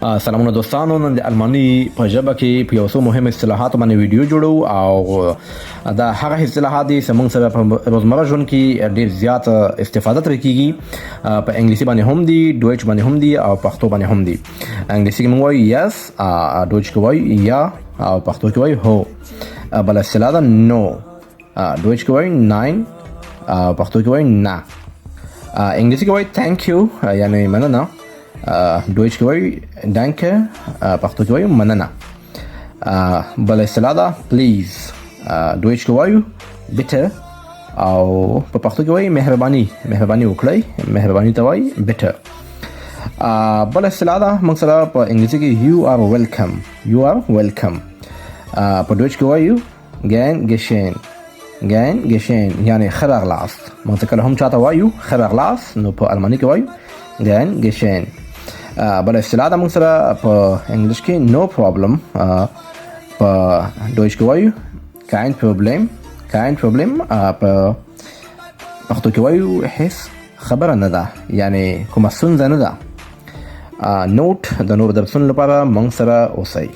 سلامونه دوستانو، نن د الماني په ژبه کې په یو څو مهم اصطلاحاتو باندې ویډیو جوړو او دا هغه اصطلاحات دي چې موږ سره په روزمره ژوند کې ډیر زیات استفاده ترې کیږي. په انګلیسي باندې هم دي، ډویچ باندې هم دي او پښتو باندې هم دي. انګلیسي کې موږ وایو yes، ډویچ کې وایو یا او پښتو کې وایو هو. بل اصطلاح ده no، ډویچ کې وایو nein، پښتو کې وایو نه. انګلیسي کې وایي thank you، یعنی مننه. ډویچ کې وایي danke، پښتو کې وایو مننه. بل اصطلاح ده please، ډویچ کې وایو bitte او په پښتو کې وایي مهرباني، مهرباني وکړئ، مهرباني ته وایي bitte. بل اصطلاح ده موږ سره په انګلیسي کې you are welcome، you are welcome. په ډویچ کې وایو gern geschehen، gern geschehen، یعنی ښه راغلاست. موږ ته کله هم چاته وایو ښه راغلاست، نو په الماني کې وایو gern geschehen. بل اصطلاح ده موږ سره په انګلیش کې no problem، په ډویچ کې وایو kein Problem، kein Problem. په پښتو کې وایو هیڅ خبره نه ده، یعنی کومه ستونزه نه ده. نوټ: د نورو درسونو لپاره موږ سره اوسئ.